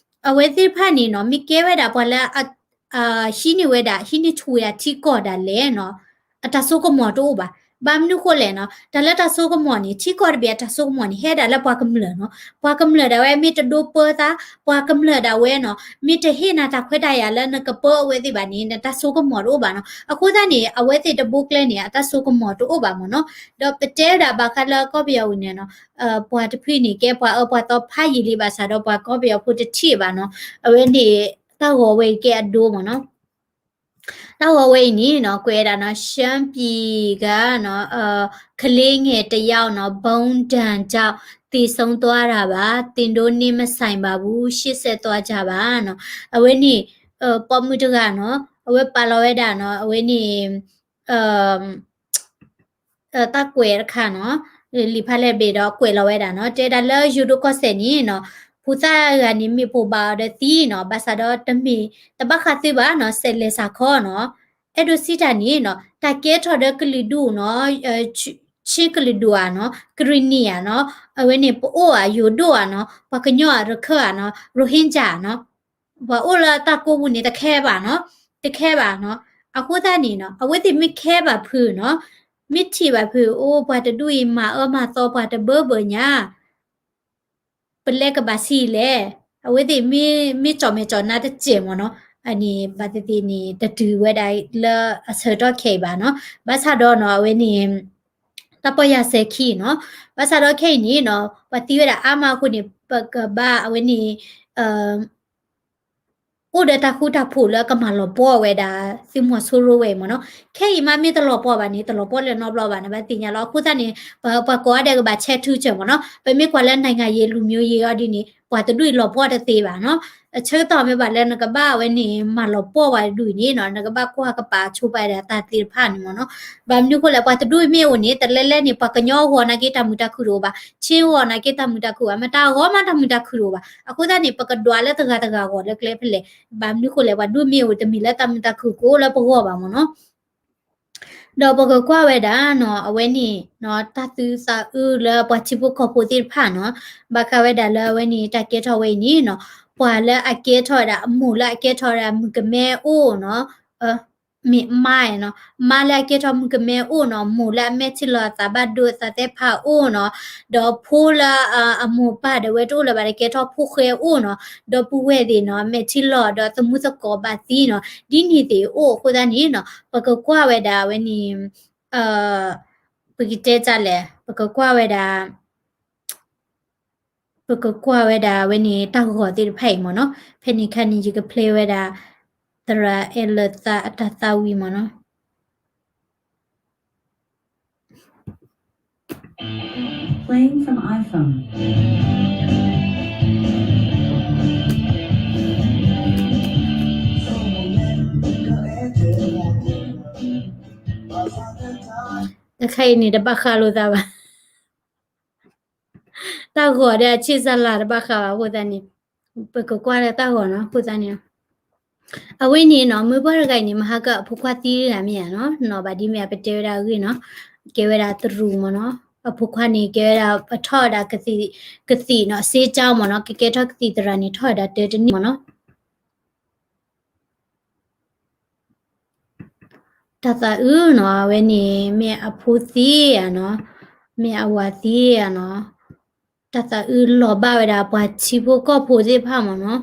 အဝဲသ့ၣ်တဖၣ်န့ၣ်နီၤ မ့ၢ်ကဲဝဲဒၣ်ပှၤလၢ ဟံးန့ၢ်ဝဲဒၣ် ဟံးန့ၢ်ဆူၣ်ဝဲဒၣ်ထံကီၢ်ဒၣ်လဲာ်နီၤ, အတၢ်စိကမီၤတအိၣ်ဘၣ်. ဘၣ်မနုၤဃိလဲၣ်နီၤ, တၢ်လၢတၢ်စိကမီၤန့ၣ် ထံကီၢ်တဘ့ၣ်အတၢ်စိကမီၤန့ၣ် ဟဲဒၣ်လၢပှၤကမျၢၢ်နီၤ, ပှၤကမျၢၢ်ဒၣ်ဝဲမ့ၢ်တဒိပၢသး, ပှၤကမျၢၢ်ဒၣ်ဝဲနီၤ မ့ၢ်တဟ့ၣ်နၤတၢ်ခွဲးတၢ်ယာ်လၢနကပၢအဝဲသ့ၣ်ဘၣ်န့ၣ် နတၢ်စိကမီၤတအိၣ်ဘၣ်နီၤ. အဃိသတးန့ၣ် အဝဲသ့ၣ်တဘိကျဲန့ၣ် အတၢ်စိကမီၤတအိၣ်ဘၣ်မ့ၢ်နီၤ. ဒီးပတဲဝဲဒၣ်ဘၣ်ဃးလၢကီၢ်ပယီၤဝံၤန့ၣ်နီၤ ပှၤတဖုန့ၣ် ကဲပှၤအၢပှၤသီဖးယံာ်လံဘၣ်ဆၣ်ဒီး ပှၤကီၢ်ပယီၤဖိတထံၣ်ဘၣ်နီၤ. အဝဲန့ၣ် တၢ်ဂီၤဝဲကဲအဒိမ့ၢ်နီၤ. တၢ်ဂီၤဝဲအံၤန့ၣ်နီၤ ကွဲးဒၣ်နီၤ ရှမ်းပြည်ကနီၤ ကလေးငယ်တစ်ယောက်နီၤ ဗုံးဒဏ်ကြောင့်သေဆုံးသွားတာပါ သင်တို့နှင့်မဆိုင်ပါဘူး ရှေ့ဆက်သွားကြပါနီၤ. အဝဲန့ၣ် ပိာ်မုၣ်တဂၤနီၤ အဝဲပာ်လီၤဝဲဒၣ်နီၤ အဝဲန့ၣ် တၢ်ကွဲးတခါနီၤ လံာ်ဖးလဲၢ်ဘ့ၣ်ဒီးကွဲးလီၤဝဲဒၣ်နီၤ တဲဒၣ်လၢယိၤဒိၣ်ကီၢ်စဲၣ်န့ၣ်နီၤ ဖိသၣ်ဂၤန့ၣ်မ့ၢ်ပိာ်ဘၣ်အီၤဒီးသံနီၤ ဘၣ်ဆၣ်ဒီးတမ့ၢ်တဘၣ်ဃးသုဘၣ်နီၤ စဲးလဲၤစးခီနီၤ အဲၣ်ဒိးစံးတၢ်န့ၣ်နီၤ တၢ်ကဲထီၣ်ဒီးကလုာ်ဒူၣ်နီၤ ချင်းကလုာ်ဒူၣ်ဧါနီၤ ကရံၣ်နံၣ်ဧါနီၤ အဝဲန့ၣ် ပအိၣ်ဧါ ယိၤဒိၣ်ဧါနီၤ ပှၤကညီဧါ ရခိုင်ဧါနီၤ ရိုဟင်ဂျာနီၤ ပှၤအိၣ်လၢတၢ်ကိးပူၤန့ၣ် တခဲဘၣ်နီၤ တခဲဘၣ်နီၤ အဃိသတးန့ၣ်နီၤ အဝဲသ့ၣ်မ့ၢ်ခဲဘၣ်ဖုးနီၤ မ့ၢ်ထံၣ်ဘၣ်ဖုး အိၣ် ပှၤတဒူၣ်အံၤမၤအၢမၤသီပှၤတဘၢဘၢညါ ပလဲၤကဘၣ်ဆံးလဲၣ် အဝဲသ့ၣ်မ့ၢ် မ့ၢ်ကၠီၣ်မဲာ်ကၠီၣ်နါတစဲးမ့ၢ်နီၤ အန့ၣ် ဘၣ်သ့ၣ်သ့ၣ်န့ၣ် တတုၤဝဲဒၣ်လၢအဆၢကတီၢ်ခဲအံၤဘၣ်နီၤ ဘၣ်ဆၣ်ဒီးနီၤ အဝဲန့ၣ် တၢ်ပီၢ်ယၢ်စဲၤခံနီၤ. ဘၣ်ဆၣ်ဒီးခဲအံၤန့ၣ်နီၤ ပှၤသံဝဲဒၣ်အါမးအဃိန့ၣ် ပကဘၣ်အဝဲန့ၣ် အိၣ်ဒီးတၢ်ဃူတၢ်ဖိးလၢကမၤလီၤပှီၢ်ဝဲဒၣ် သုးမီၤစိရိၤဝဲအံၤမ့ၢ်နီၤ. ခဲအံၤမးမ့ၢ်တလီၤပှီၢ်ဘၣ်န့ၣ် တလီၤပှီၢ်လၢနီတဘျီဘၣ်န့ၣ် ဘၣ်သ့ၣ်ညါလီၤ. အဃိသတးန့ၣ် ပ ပှၤကိးဂၤဒဲးကဘၣ်ဆဲးထုဆၢမ့ၢ်နီၤ. ပမ့ၢ်ကွၢ်လၢ နိုင်ငံရေး လူမျိုးရေးအီၤဒ်န့ၣ် ပှၤတဒူၣ်အံၤလီၤပှီၢ်တသ့ဘၣ်နီၤ. အဆၢကတီၢ်မ့ၢ်ဘၣ်လၢနကဘၣ်ဝဲန့ၣ် မၤလီၤပှီၢ်ဝဲဒၣ်အံၤန့ၣ်နီၤ နကဘၣ်ကွၢ်ကပာ်ဆိပာ်ဒၣ်တၢ်သ့ၣ်တဖၣ်န့ၣ်မ့ၢ်နီၤ. ဘၣ်မနုၤအဃိလဲၣ် ပှၤတဒူၣ်မ့ၢ်အိၣ်န့ၣ် တလဲလဲန့ၣ် ပှၤကညီအဂီၢ်နာ်က့တၢ်မုာ်တၢ်ခုၣ်တအိၣ်ဘၣ်, ခ့ဂီၢ်နာ်က့တၢ်မုာ်တၢ်ခုၣ်ဘၣ်, မတၤအဂီၢ်မးတၢ်မုာ်တၢ်ခုၣ်တအိၣ်ဘၣ်. အဃိသတးန့ၣ် ပကဒွးလၢတဂၤတဂၤအဂီၢ်လၢကျဲဖဲလဲၣ်. ဘၣ်မနုၤအဃိလဲၣ် ပှၤဒူၣ်မ့ၢ်အိၣ်တမ့ၢ်လၢတၢ်မုာ်တၢ်ခုၣ်ကအိၣ်လၢပဂီၢ်ဘၣ်မ့ၢ်နီၤ. ဒီးပကကွၢ်ဝဲဒၣ်နီၤ အဝဲန့ၣ် တၢ်သူၣ်သးအုးလၢပှၤထံဖိကီၢ်ဖိသ့ၣ်တဖၣ်နီၤ, ဘၣ်ဃးဝဲဒၣ်လၢအဝဲန့ၣ် တၢ်ကဲထီၣ်ဝဲအံၤန့ၣ်နီၤ, ပှၤလၢအကဲထီၣ်ဝဲဒၣ် အမိၢ်လၢအကဲထီၣ်ဝဲဒၣ်မုၣ်ကမဲအိၣ်နီၤ, မ့ၢ်မါနီၤ, မါလၢအကဲထီၣ်မုၣ်ကမဲအိၣ်နီၤ, မိၢ်လၢအမဲာ်ထံလီၤအသးဘၣ်ဒိအသးသဲဖးအိၣ်နီၤ, ဒီးဖိလၢအမိၢ်ပၢ်ဒီးဝဲတအိၣ်လၢၤဘၣ်ဒီးကဲထီၣ်ဖိၣ်ဃဲအိၣ်နီၤ, ဒီပုၢ်ဝဲၢ်သ့ၣ်နီၤ မဲာ်ထံလီၤဒီးသမူသကိးဘၣ်သံနီၤ, ဒ်န့ၣ်သ့ၣ်အိၣ်အဃိသတးန့ၣ်နီၤ ပကကွၢ်ဝဲဒၣ်အဝဲန့ၣ် ပကတဲတၢ်လဲၣ် ပကကွၢ်ဝဲဒၣ် ပကကွၢ်ဝဲဒၣ်အဝဲန့ၣ် တၢ်ဂီၤသ့ၣ်တဖၣ်အံၤမ့ၢ်နီၤ, ဖဲန့ၣ်ခါန့ၣ် ယက play ဝဲဒၣ် သရၣ်အဲၣ်လၢသးအတၢ်သးဝံၣ်မ့ၢ်နီၤ. Playing from iPhone. တခါအံၤန့ၣ် တဘၣ်ဃးလိာ်သးဘၣ်. တၢ်ဂီၤဒီးအဆံးစလၤတဘၣ်ဃးဘၣ်အဃိသတးန့ၣ် ပကကွၢ်လၢတၢ်ဂီၤနီၤ အဃိသတးန့ၣ် အဝဲန့ၣ်နီၤ မုၢ်ပှၢ်တဂၤအံၤန့ၣ် မဟါကအဖိခွါသံတဂၤမ့ၢ်ဧါနီၤ, နီၤဘၣ်ဒ်မ့ၢ်အပတဲဝဲဒၣ်အဂ့ၢ်နီၤ, ကဲဝဲဒၣ်တရူးမ့ၢ်နီၤ, အဖိခွါန့ၣ် ကဲဝဲဒၣ်အထီၣ်ဝဲဒၣ်ကသံၣ်, ကသံၣ်နီၤ စ့ကၠီမ့ၢ်နီၤ, ကကဲထီၣ်ကသံၣ်သရၣ်န့ၣ် ထီၣ်ဝဲဒၣ်တၢတနံၣ်မ့ၢ်နီၤ. တၢ်သးအုးနီၤ အဝဲန့ၣ် မ့ၢ်အဖိသံဧါနီၤ, မ့ၢ်အဝၤသံဧါနီၤ, တၢ်သးအုးလီၤဘၣ်ဝဲဒၣ်ပှၤထံဖိကီၢ်ဖိသ့ၣ်တဖၣ်မ့ၢ်နီၤ,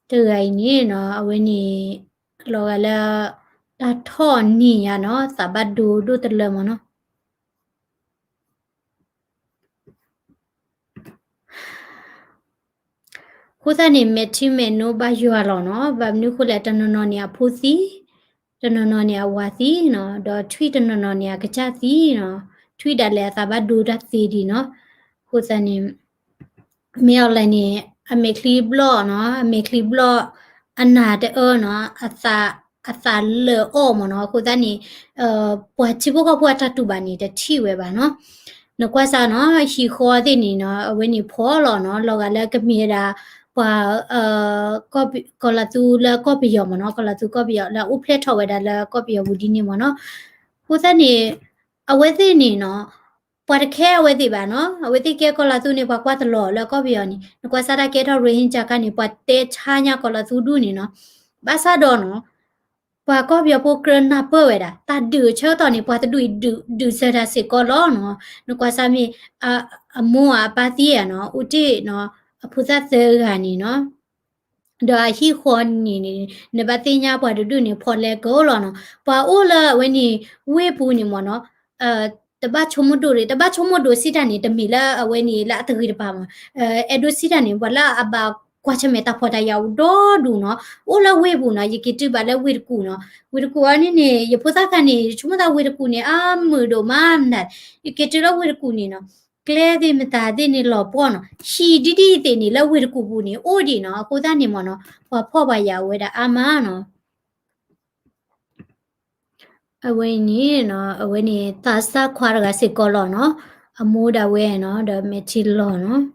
တဂၤအံၤန့ၣ်နီၤ အဝဲန့ၣ် လီၤဂာ်လၢ တၢ်ထီၣ်နံၤယါနီၤ သးဘၣ်ဒိဒိၣ်တလၢမ့ၢ်နီၤ. အဃိသတးန့ၣ် မဲာ်ထံမဲာ်နိဘၣ်ယွၤလီၤနီၤ, ဘၣ်မနုၤအဃိလဲၣ် တနီၤနီၤန့ၣ်အဖိသံ, တနီၤနီၤန့ၣ်အဝၤသံနီၤ, ဒီးထွံၣ်တနီၤနီၤန့ၣ်အကစၢ်သံနီၤ, ထွံၣ်ဒၣ်လဲာ်အသးဘၣ်ဒိတၢ်သ့ဒံးနီၤ, အဃိသတးန့ၣ် မ့ၢ်အီၤလဲၣ်န့ၣ် အမဲာ်ချံဘျီၣ်နီၤ, အမဲာ်ချံဘျီၣ် အနၢ်တအၢနီၤ, အသးလၢာ်အီၣ်မ့ၢ်နီၤ, အဃိသတးန့ၣ် ပှၤထံဖိကီၢ်ဖိအတၢ်တူၢ်ဘၣ်န့ၣ် တထံၣ်ဝဲဘၣ်နီၤ. နကွၢ်စၢ်နီၤ ဟံၣ်ဃီသ့ၣ်န့ၣ်နီၤ အဝဲန့ၣ်ဖီလီၤနီၤ, လီၤဂာ်လၢကမ့ၢ်ဝဲဒၣ် ပှၤ ကီၢ်ပယီၤ, ကီၢ်လၤသူလၢကီၢ်ပယီၤမ့ၢ်နီၤ, ကီၢ်လၤသူကီၢ်ပယီၤလၢအအိၣ်ဖျဲၣ်ထီၣ်ဝဲဒၣ်လၢကီၢ်ပယီၤပူၤဒ်န့ၣ်မ့ၢ်နီၤ. အဃိသတးန့ၣ် အဝဲသ့ၣ်န့ၣ်နီၤ ပှၤတခဲအဝဲသ့ၣ်ဘၣ်နီၤ, အဝဲသ့ၣ်ကဲကီၢ်လၤသူန့ၣ် ပှၤကွၢ်တလီၤလၢကီၢ်ပယီၤန့ၣ်, နကွၢ်စၢ်တၢ်ကဲထီၣ် ရိဟ့ၣ်ကၠၣ်ကါန့ၣ် ပှၤတဲဆါညါကီၢ်လၤသူဒူၣ်န့ၣ်နီၤ, ဘၣ်ဆၣ်ဒီးနီၤ ပှၤကီၢ်ပယီၤဖိကြၢးနၢ်ပၢၢ်ဝဲဒၣ် တၢ်ဒုးအဆၢကတီၢ်န့ၣ် ပှၤတဒူၣ်အံၤဒုး ဒုးစၢၤတၢ်စ့ၢ်ကီးလီၤနီၤ, နကွၢ်စၢ်မ့ၢ် အမိၢ်အပၢ်သံဧါနီၤ, အိၣ်တ့ၢ်နီၤ အဖိသၣ်သၢဂၤန့ၣ်နီၤ ဒီးအဟံၣ်ဃီန့ၣ်န့ၣ် နဘၣ်သ့ၣ်ညါပှၤတဒူၣ်န့ၣ် ဖီလဲကၢလီၤနီၤ, ပှၤအိၣ်လၢအဝဲန့ၣ် ဝ့ၢ်ပူၤန့ၣ်မ့ၢ်နီၤ တဘၣ်ဆိကမိၣ်ဒိၣ်ဒံး, တဘၣ်ဆိကမိၣ်ဒိၣ်စံးတၢ်န့ၣ် တမ့ၢ်လၢအဝဲန့ၣ်လၢအတဂ့ၤတဘၣ်မး, အဲၣ်ဒိးစံးတၢ်န့ၣ် ပှၤလၢအဘၣ်ကွၢ်ဆၢၣ်မဲာ်တၢ်ဖှီၣ်တၢ်ယာ်အိၣ်ဒီဒူၣ်နီၤ, အိၣ်လၢဝ့ၢ်ပူၤနီၤ, ယက့ၤတုၤဘၣ်လၢဝ့ၢ်တကူၣ်နီၤ, ဝ့ၢ်တကူၣ်အံၤန့ၣ်န့ၣ် ယဖိသၣ်ခါန့ၣ် ယဆိကမိၣ်သးဝ့ၢ်တကူၣ်န့ၣ် အမုာ်ဒိၣ်မးမတၤ, ယက့ၤတုၤလၢဝ့ၢ်တကူၣ်န့ၣ်နီၤ, ကျဲသ့ၣ်မတၤသ့ၣ်န့ၣ်လီၤပှီၢ်နီၤ, ဟံၣ်ဒ်ဒ်သ့ၣ်န့ၣ် လၢဝ့ၢ်တကူၣ်ပူၤန့ၣ် အိၣ်ဒံးနီၤ, အဃိသတးန့ၣ်မ့ၢ်နီၤ ပှၤဖှီၣ်ပှၤယာ်အိၣ်ဝဲဒၣ်အါမးနီၤ. အဝဲန့ၣ်နီၤ အဝဲန့ၣ် သးစၢ်ခွါတဂၤစ့ၢ်ကီးလီၤနီၤ, အမိၢ်ဒၣ်ဝဲနီၤ ဒီးမဲာ်ထံလီၤနီၤ,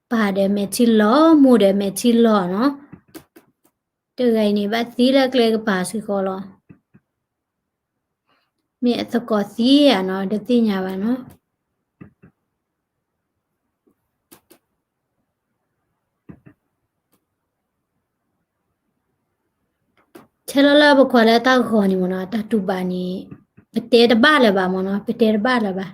ပၢ်ဒီးမဲာ်ထံလီၤ မိၢ်ဒီးမဲာ်ထံလီၤနီၤ, တဂၤအံၤန့ၣ် ဘၣ်သံလၢကျဲကပၤစ့ၢ်ကီးလီၤ. မ့ၢ်အသကိးသံဧါနီၤ တသ့ၣ်ညါဘၣ်နီၤ. ထဲလီၤလၢပကွၢ်လၢတၢ်ဂီၤန့ၣ်မ့ၢ်နီၤ တၢ်တူၢ်ဘၣ်န့ၣ် ပတဲတဘၣ်လၢၤဘၣ်မ့ၢ်နီၤ ပတဲတဘၣ်လၢၤဘၣ်.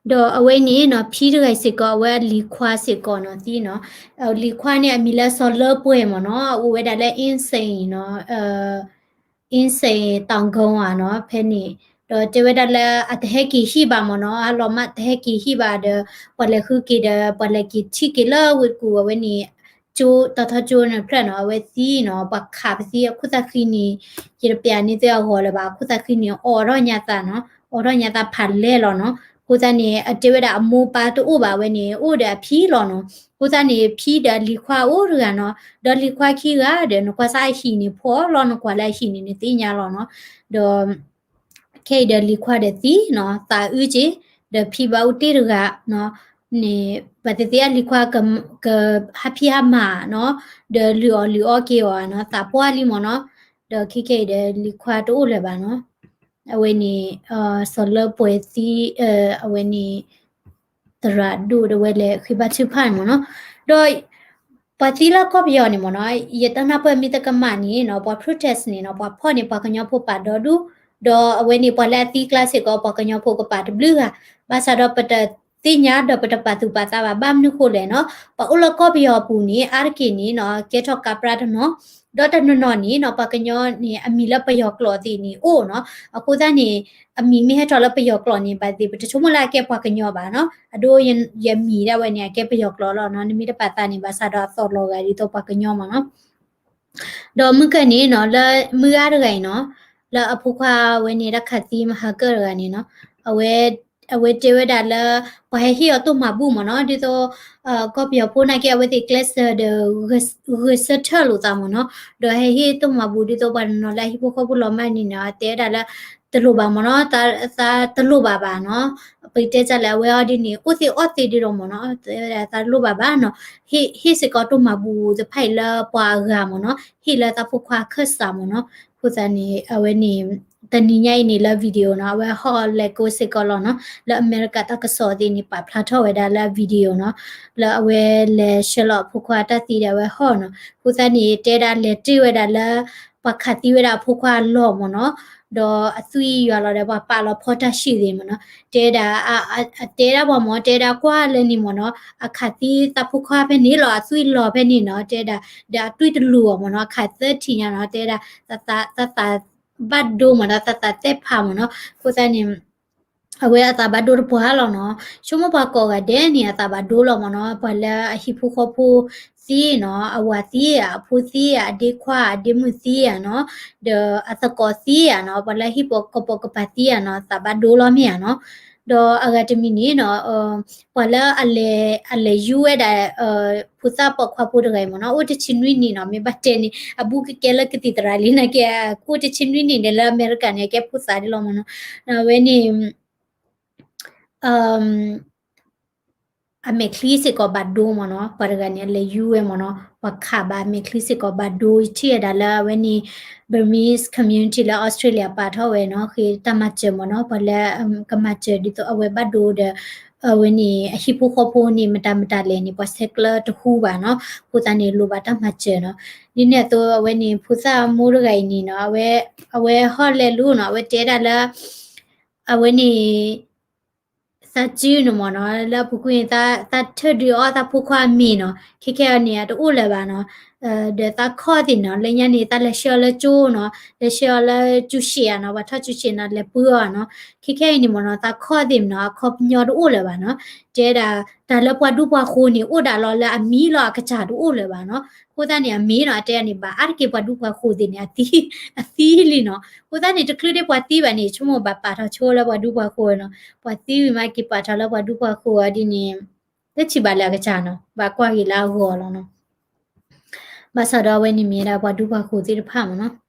ဒီးအဝဲန့ၣ်နီၤ ဖံတဂၤစ့ၢ်ကီး အဝဲအလံၤခွါစ့ၢ်ကီးနီၤ သံနီၤ, အလံၤခွါန့ၣ် အမံၤလၢစီၤလၢပှဲၤမ့ၢ်နီၤ အအိၣ်ဝဲဒၣ်လၢ အင်းစိန် နီၤ, အင်းစိန် တောင်ကုန်း ဧါနီၤ ဖဲန့ၣ်, ဒီးတဲဝဲဒၣ်လၢအတဟဲက့ၤဟံၣ်ဘၣ်မ့ၢ်နီၤ, အလီၤမၢ်တဟဲက့ၤဟံၣ်ဘၣ်ဒီး ပှၤလဲၤဃုက့ၤဒီး ပှၤလဲၤက့ၤထံၣ်က့ၤလၢဝ့ၢ်ကူၣ်အဝဲန့ၣ် ကၠိ တီၤထီကၠိန့ၣ်ဖျၢၣ်နီၤ, အဝဲသံနီၤ, ပှၤခးပသံအခိၣ်သၣ်ဃံန့ၣ် ယတပျးန့ၢ်သုအဂီၤလၢၤဘၣ်, အခိၣ်သၣ်ဃံန့ၣ် အိးထီၣ်ညါသးနီၤ, အိးထီၣ်ညါသးဖးလဲၢ်လီၤနီၤ. အဃိသတးန့ၣ် အတဲဝဲဒၣ်အမိၢ်ပၢ်တအိၣ်ဘၣ်ဝဲန့ၣ် အိၣ်ဒီးအဖံလီၤနီၤ. အဃိသတးန့ၣ် ဖံဒီးအလံၤခွါအိၣ်တဂၤနီၤ, ဒီးလံၤခွါခံဂၤဒီး နကွၢ်စၢ်အဟံၣ်န့ၣ် ဖှီၣ်လီၤနကွၢ်လၢအဟံၣ်န့ၣ် နသ့ၣ်ညါလီၤနီၤ. ဒီး ခဲအံၤဒီးလံၤခွါဒီးသံနီၤ, သးအုးက့ၤ, ဒီးဖံဘၣ်အိၣ်တ့ၢ်တဂၤ, န့ၣ် ဘၣ်သ့ၣ်သ့ၣ်အလံၤခွါ ကဟးဖံးဟးမၤနီၤ, ဒီးလုၢ်အီၣ်လုၢ်အီက့ၤအီၤနီၤ, သးပှၢ်လံမ့ၢ်နီၤ. ဒီးခဲခဲအံၤဒီးလံၤခွါတအိၣ်လၢၤဘၣ်နီၤ. အဝဲန့ၣ် စီၤလၢပှဲၤသံ, အဝဲန့ၣ် သရၣ်ဒိၣ်ဒီးဝဲလဲၤဃ့ဘါထုကဖၣ်န့ၣ်မ့ၢ်နီၤ. ဒီး ပှၤသံလၢကီၢ်ပယီၤန့ၣ်မ့ၢ်နီၤ, ယတနၢ်ပၢၢ်မ့ၢ်တကမၣ်န့ၣ်နီၤ, ပှၤ protest န့ၣ်နီၤ, ပှၤဖီၣ်န့ၢ်ပှၤကညီဖိပာ်ဒီဒူၣ်, ဒီးအဝဲန့ၣ်ပှၤလၢအသံကျါစ့ၢ်ကီး ပှၤကညီဖိကပာ်တဘျုးဂၤ, ဘၣ်ဆၣ်ဒီးပတသ့ၣ်ညါဒီးပတပာ်သူၣ်ပာ်သးဘၣ်, ဘၣ်မနုၤဃိလဲၣ်နီၤ, ပှၤအိၣ်လၢကီၢ်ပယီၤအပူၤန့ၣ် အါတက့ၢ်န့ၣ်နီၤ, ကဲထီၣ်ကးပြၣ်တနီၤ, ဒီးတနီၤနီၤန့ၣ်နီၤ, ပှၤကညီန့ၣ် အမံၤလၢပယီၤကျိာ်သ့ၣ်န့ၣ်အိၣ်နီၤ. အဃိသတးန့ၣ် အမံၤမ့ၢ်ဟဲထီၣ်လၢပယီၤကျိာ်န့ၣ် ဘၣ်သ့ၣ်ပတဆိကမိၣ်လၢအကဲပှၤကညီဘၣ်နီၤ, အဒိ ယမံၤဒၣ်ဝဲန့ၣ် အကဲပယီၤကျိာ်လီၤနီၤ, နမ့ၢ်တပာ်သးန့ၣ် ဘၣ်ဆၣ်ဒီးအသီၣ်လီၤဂာ်ဒ်သိးပှၤကညီမ့ၢ်နီၤ. ဒီးမုၢ်ကၢၢ်န့ၣ်နီၤ, လၢမုၢ်ဂၤတဂၤအံၤနီၤ, လၢအဖိခွါဝဲန့ၣ် တၢ်ခးသံမဟါကၢၣ်တဂၤန့ၣ်နီၤ, အဝဲ အဝဲတဲဝဲဒၣ်လၢ ပှၤဟဲဟ့ၣ်အီၤတိၢ်မၤဘူၣ်မ့ၢ်နီၤ, ဒ်သိး ကီၢ်ပယီၤဖိနာ်က့ အဝဲသ့ၣ်ကျဲးစၢးဒီး ဂဲၤဆၢထၢၣ်လိာ်သးမ့ၢ်နီၤ, ဒီးဟဲဟ့ၣ်တိၢ်မၤဘူၣ်ဒ်သိးပှၤတနီၤလၢအဟံၣ်ဖိဃီဖိလီၤမၢ်န့ၣ်နီၤ, တဲဝဲဒၣ်လၢ တလိၣ်ဘၣ်မ့ၢ်နီၤ, သးတလိၣ်ဘၣ်ဘၣ်နီၤ, ပတဲတၢ်လၢအဝဲအီၤဒ်န့ၣ် အိၣ်သ့အီၣ်သ့ဒ်ဒီးမ့ၢ်နီၤ, တဲဝဲဒၣ်သးတလိၣ်ဘၣ်ဘၣ်နီၤ, ဟ့ၣ်စ့ၢ်ကီးတိၢ်မၤဘူၣ်သ့ၣ်တဖၣ်အံၤလၢပှၤအဂၤမ့ၢ်နီၤ, ဟ့ၣ်လၢသးဖိခွါအခၢၣ်စးမ့ၢ်နီၤ, အဃိသတးန့ၣ် အဝဲန့ၣ် တနံၤညါအံၤန့ၣ်လၢ video နီၤ, အဝဲဟီၣ်လဲၤကိးစ့ၢ်ကီးလီၤနီၤ, လၢအမဲရကၤတၢ်ကစီၣ်သ့ၣ်န့ၣ် ပာ်ဖျါထီၣ်ဝဲဒၣ်လၢ video နီၤ, လၢအဝဲလဲၤဆှၢလီၤအဖိခွါတၢ်သံဒီးအဝဲဟီၣ်နီၤ, အဃိသတးန့ၣ် တဲဒၣ်လဲၤတ့ၢ်ဝဲဒၣ်လၢ ပှၤခးသံဝဲဒၣ်အဖိခွါအလီၢ်မ့ၢ်နီၤ, ဒီးအသွံၣ်ယွၤလီၤဒီးပှၤပာ်လီၤဖီတၢ်ဆံၣ်သ့ၣ်မ့ၢ်နီၤ, တဲဒၣ် အတဲဒၣ်ပှၤမ့ၢ် တဲဒၣ်ကွၢ်လၢန့ၣ်မ့ၢ်နီၤ, အခးသံသးဖိခွါဖဲန့ၣ်လီၤ, အသွံၣ်လီၤဖဲန့ၣ်နီၤ, တဲဒၣ် ဒီးအသွံၣ်တလူၤအီၤမ့ၢ်နီၤ, အခးသၢထံၣ်ညါနီၤ, တဲဒၣ် သးသးဘၣ်ဒိမ့ၢ်နီၤ, သးသးသဲဖးမ့ၢ်နီၤ, အဃိသတးန့ၣ် အဝဲအသးဘၣ်ဒိတပှၢ်လီၤနီၤ, ဆိကမိၣ်ပှၤကိးဂၤဒဲးန့ၣ် အသးဘၣ်ဒိလီၤမ့ၢ်နီၤ, ပှၤလၢအဟံၣ်ဖိဃီဖိသံနီၤ, အဝၤသံဧါ, အဖိသံဧါ, အဒ့ခွါ အဒ့မုၣ်သံဧါနီၤ, ဒီးအသကိးသံဧါနီၤ, ပှၤလၢအဟံၣ်ဖိဃီဖိကပၤသံဧါနီၤ, သးဘၣ်ဒိလီၤမ့ၢ်ဧါနီၤ, ဒီးအဂၤတမံၤန့ၣ်နီၤ, ပှၤလၢအလဲၤ အလဲၤယူဝဲဒၣ် ဖိသၣ်ပိာ်ခွါဖိတဂၤအံၤမ့ၢ်နီၤ, အိၣ်တဆံနွံနံၣ်နီၤ, မ့ၢ်ဘၣ်တဲန့ၣ် အဘူးကကဲလၢကသံၣ်သရၣ်လံနာ်က့, အိၣ်တဆံနွံနံၣ်န့ၣ် လၢအမဲရကၤန့ၣ် အကဲဖိသၣ်ဒ်လီၤမ့ၢ်နီၤ, အဝဲန့ၣ် အမဲာ်ချံစ့ၢ်ကီးဘၣ်ဒိမ့ၢ်နီၤ, ပှၤတဂၤန့ၣ် အလဲၤယူဝဲမ့ၢ်နီၤ, ပှၤခးဘၣ်အမဲာ်ချံစ့ၢ်ကီးဘၣ်ဒိ, ယထံၣ်ဝဲဒၣ်လၢအဝဲန့ၣ် Burmese community လၢ Australia ပာ်ထီၣ်ဝဲနီၤ, ဃ့တၢ်မၤစၢၤမ့ၢ်နီၤ, ပှၤလၢ ကမၤစၢၤဒ်သိးအဝဲဘၣ်ဒိဒီး အဝဲန့ၣ် အဟံၣ်ဖိဃီဖိန့ၣ် မတၤမတၤလဲၣ်န့ၣ် ပှၤဆဲးကျၢတဟူဘၣ်နီၤ, အဃိသတးန့ၣ် လိၣ်ဘၣ်တၢ်မၤစၢၤနီၤ, ဒ်န့ၣ်အသိး အဝဲန့ၣ် ဖိသၣ်မိၢ်တဂၤအံၤန့ၣ်နီၤ, အဝဲဟီၣ်လဲၤလူၤနီၤ, အဝဲတဲဒၣ်လၢ အဝဲန့ၣ် သးစုန့ၣ်မ့ၢ်နီၤ, လၢအပူၤကွံာ်န့ၣ် သးထၢၣ်ဒုးအီၣ်သးဖိခွါအမံၤနီၤ, ခဲခဲအံၤန့ၣ် အတအိၣ်လၢၤဘၣ်နီၤ, ဒီးသးခီၣ်သ့ၣ်နီၤ, လၢညါန့ၣ် သးလဲၤဆှၢအီၤလၢကၠိနီၤ, လဲၤဆှၢအီၤလၢကၠိၡ့ၣ်ဧါနီၤ, ပှၤထီၣ်ကၠိၡ့ၣ်နီၤ, လဲၤပှ့ၤအီၤနီၤ, ခဲခဲအံၤန့ၣ်မ့ၢ်နီၤ, သးခီၣ်သ့ၣ်နီၤ, အခီပညီတအိၣ်လၢၤဘၣ်နီၤ, တဲဒၣ် တၢ်လၢပှၤဒူပှၤဃိၤန့ၣ် အိၣ်ဒၣ်လီၤလၢအမံၤလီၤ, အကစၢ်တအိၣ်လၢၤဘၣ်နီၤ, အဃိသတးန့ၣ် အမ့ၢ်နီၤ, အတဲန့ၣ် ဘၣ်အါတက့ၢ်ပှၤဒူပှၤဃိၤသ့ၣ်န့ၣ် အသံ အသံလံနီၤ, အဃိသတးန့ၣ် တချုးဒ့ပှၤသံဘၣ်န့ၣ် ဆိကမိၣ်ဘၣ်ပာ်ထီၣ်ဆိလၢပှၤဒူပှၤဃိၤနီၤ, ပှၤသံဝံၤမးက့ၤပာ်ထီၣ်လၢပှၤဒူပှၤဃိၤအီၤဒ်န့ၣ်, တထံၣ်ဘၣ်လၢအကစၢ်နီၤ, ဘၣ်ကွၢ်က့ၤလၢအဂီၢ်လီၤနီၤ, ဘၣ်ဆၣ်ဒီးအဝဲန့ၣ်မ့ၢ်ဒၣ်ပှၤဒူပှၤဃိၤသ့ၣ်တဖၣ်မ့ၢ်နီၤ.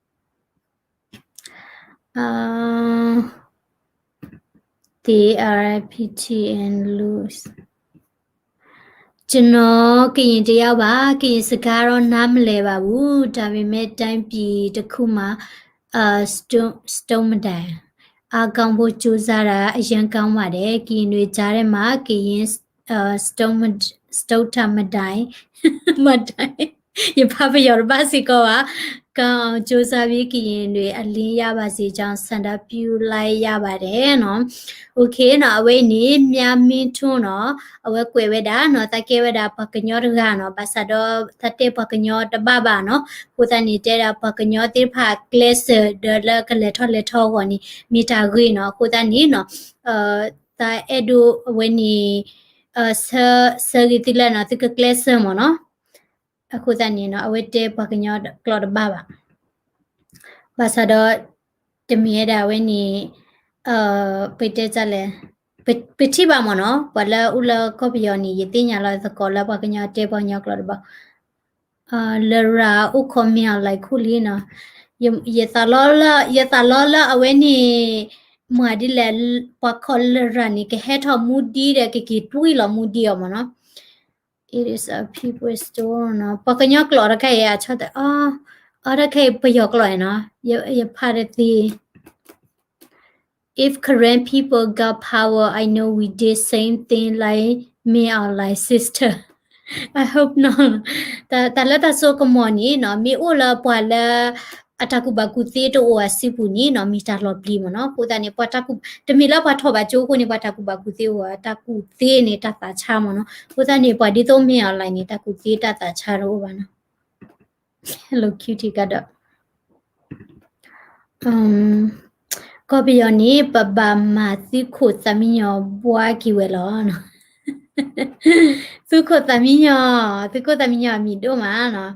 သ R I P T N Lose ကျွန်တော် ကရင်တစ်ယောက်ပါ ကရင်စကားတော့ နားမလည်ပါဘူး ဒါပေမဲ့ တိုင်းပြည်တစ်ခုမှာ အာ စတု စတုံးမဒိုင် အားကောင်းဖို့ ကြိုးစားတာ အရမ်းကောင်းပါတယ် ကရင်တွေကြားထဲမှာ ကရင် အာ စတုံးမ စတုံးထမဒိုင် မဒိုင် ယဖးပယီၤတဘၣ်စ့ၢ်ကီးဘၣ် ကၢ်ကၠိစၢ်ဘံကရင်တွေ အလင်းရပါစေကြောင်း ဆန္ဒပြုလိုက်ရပါတယ်နော်. OK နော်, အဝဲအံၤန့ၣ် မြမင်းထွန်းနော်, အဝဲကွဲးဝဲဒၣ်နော်, သးကဲဝဲဒၣ်ပှၤကညီတဂၤနော်, ဘၣ်ဆၣ်ဒီးသးတဲပှၤကညီတဘၣ်ဘၣ်နော်, အဃိသတးန့ၣ် တဲဒၣ်ပှၤကညီသ့ၣ်တဖၣ်ကျဲးစၢး ဒီးလၢကလဲၤထီၣ်လဲၤထီအဂီၢ်န့ၣ် မ့ၢ်တၢ်ဂ့ၤနော်, အဃိသတးန့ၣ်နော်, သးအဲၣ်ဒိးအဝဲန့ၣ် ဆၢဂ့ၤသုလၢနော်, သုကကျဲးစၢးမ့ၢ်နော်. အဃိသတးန့ၣ်နော်, အဝဲတဲပှၤကညီကျိာ်တဘၣ်ဘၣ်. ဘၣ်ဆၣ်ဒီး တမ့ၢ်ဝဲဒၣ်အဝဲန့ၣ်, ပတဲလဲၣ်, ပထံၣ်ဘၣ်မ့ၢ်နော်, ပှၤလၢအိၣ်လၢကီၢ်ပယီၤန့ၣ် ယသ့ၣ်ညါလီၤသကိးလၢပှၤကညီတဲပှၤကညီကျိာ်တဘၣ်. လရာ်အိၣ်ခိးမ့ၢ်အီၤလၢခိၣ်လံနော်, ယသးလီလၢအဝဲန့ၣ် မ့ၢ်ဒ်လဲၣ်, ပှၤခိးလရာ်န့ၣ် ကဟဲထီၣ်မူဒံဒီး ကက့ၤတွံၢ်လီၤမူဒံအီၤမ့ၢ်နော်. It is a people store နော်, ပှၤကညီကျိာ်တခါအံၤ အဆီတ, အတခါအံၤ ပယီၤကျိာ်အံၤနော်, ယဖးတသ့. If Karen people got power, I know we did same thing like me or like sister. I hope not. တၢ်လၢတၢ်စိကမီၤန့ၣ်နော်, မ့ၢ်အိၣ်လၢပှၤလၢ အတၢ်ကူၣ်ဘၣ်ကူၣ်သ့တအိၣ်အစုပူၤန့ၣ်နော်, မ့ၢ်တၢ်လီၤပျံၤမ့ၢ်နော်. အဃိသတးန့ၣ် တမ့ၢ်လၢပှၤထီၣ်ဘၣ်ကၠိအဃိန့ၣ် ပှၤတၢ်ကူၣ်ဘၣ်ကူၣ်သ့အိၣ်, တၢ်ကူၣ်သ့န့ၣ် တၢ်သးဆါမ့ၢ်နော်. အဃိသတးန့ၣ် ပှၤဒ်သိး မ့ၢ်အီၤလၢန့ၣ် တၢ်ကူၣ်သ့တၢ်သးဆါတအိၣ်ဘၣ်နော်. Hello Cutie ကဒီး ကီၢ်ပယီၤန့ၣ် ပဘၣ်မၤသုးခိၣ်သးမံညီၤဘှါက့ၤဝဲလီၤ. သုးခိၣ်သးမံညီၤ, သုးခိၣ်သးမံညီၤအမံၤဒိၣ်မးနီၤ.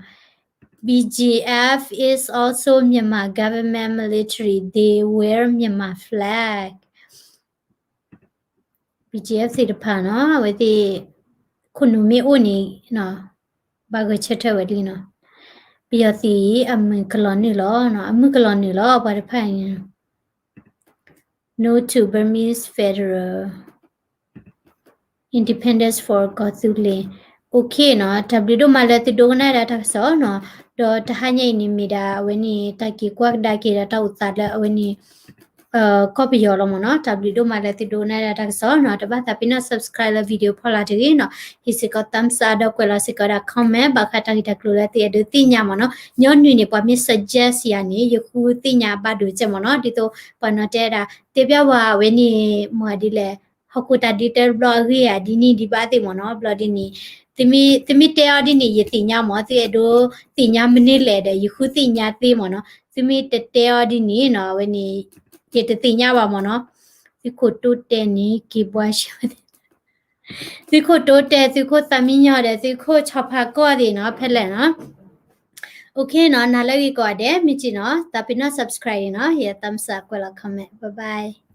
B G F is also Myanmar government military. They wear Myanmar flag. B G F သ့ၣ်တဖၣ်နီၤ, အဝဲသ့ၣ် ခိၣ်နူာ်မ့ၢ်အိၣ်န့ၣ် ဘၣ်ဂဲၤဆၢထၢၣ်ဝဲဒ်နီၤ. ပယီၤသုးအံၤအမုၢ်ကလီၤနုာ်လီၤ, အမုၢ်ကလီၤနုာ်လီၤ ပှၤတဖၣ်အံၤ No to Burmese federal independence for ကီၢ်သူလ့ၤ. OK နီၤ, တၢ်ဘျုးဒိၣ်မးလၢသုဒိကနၣ်ဒၣ်တၢ်ကစီၣ်နီၤ. ဒီးတဟါညါအံၤန့ၣ်မ့ၢ်ဒၣ်အဝဲန့ၣ် တၢ်က့ၤကွၢ်ကဒါက့ၤဒီးတၢ်အိၣ်သးလၢအဝဲန့ၣ် ကီၢ်ပယီၤလီၤမ့ၢ်နီၤ. တၢ်ဘျုးဒိၣ်မးလၢသုဒိကနၣ်ဒၣ်တၢ်ကစီၣ်နီၤ. တဘၣ်သးပ့ၤနီၣ် subscribe လၢ video ဖီလာ်တဂ့ၤနီၤ. ဟ့ၣ်စ့ၢ်ကီး thumbs up ဒီးကွဲးလီၤစ့ၢ်ကီးဒၣ် comment ဘၣ်ဃးတၢ်ဂ့ၢ်တၢ်ကျိၤလၢသုအဲၣ်ဒိးသ့ၣ်ညါမ့ၢ်နီၤ. ညီနုၢ်န့ၣ် ပှၤမ့ၢ် suggest ယၤန့ၣ် ယဃုသ့ၣ်ညါဘၣ်ဒိၣ်ကဲမ့ၢ်နီၤ. ဒ်သိးပှၤနီၤတဲဒၣ် တဲပျၢ်ဝဲအဝဲန့ၣ် မ့ၢ်ဒ်လဲၣ် ဟီၣ်ခိၣ်တၢ်ဒ်တၢ်တဘျီအဂ့ၢ်ဧါ ဒ်န့ၣ်ဒ်ဘၣ်သ့ၣ်မ့ၢ်နီၤ. ဘျီဒ်န့ၣ် သုမ့ၢ်တဲအီၤဒ်န့ၣ် ယသ့ၣ်ညါမ့ၢ် သုအဲၣ်ဒိးသ့ၣ်ညါမနုၤလဲၣ်ဒီး ယဃုသ့ၣ်ညါသ့မ့ၢ်နီၤ. သုမ့ၢ်တတဲအီၤဒ်န့ၣ်နီၤ အဝဲန့ၣ် ယတသ့ၣ်ညါဘၣ်မ့ၢ်နီၤ. သုးခိၣ်တိတဲန့ၣ် က့ၤဘှါရှဲဝဲသ့ၣ် သုးခိၣ်တိတဲ သုးခိၣ်သးမံညီၤဒီး သုးခိၣ်ဆီဖါကီၢ်သ့ၣ်နီၤ ဖဲလဲၣ်နီၤ. OK နီၤ နၤလၢဂ့ၤကိးဂၤဒဲး မ့ၢ်စ့ၢ်နီၤ သးပ့ၤနီၣ် subscribe နီၤ ယ thumbs up ကွဲးလီၤ comment bye bye.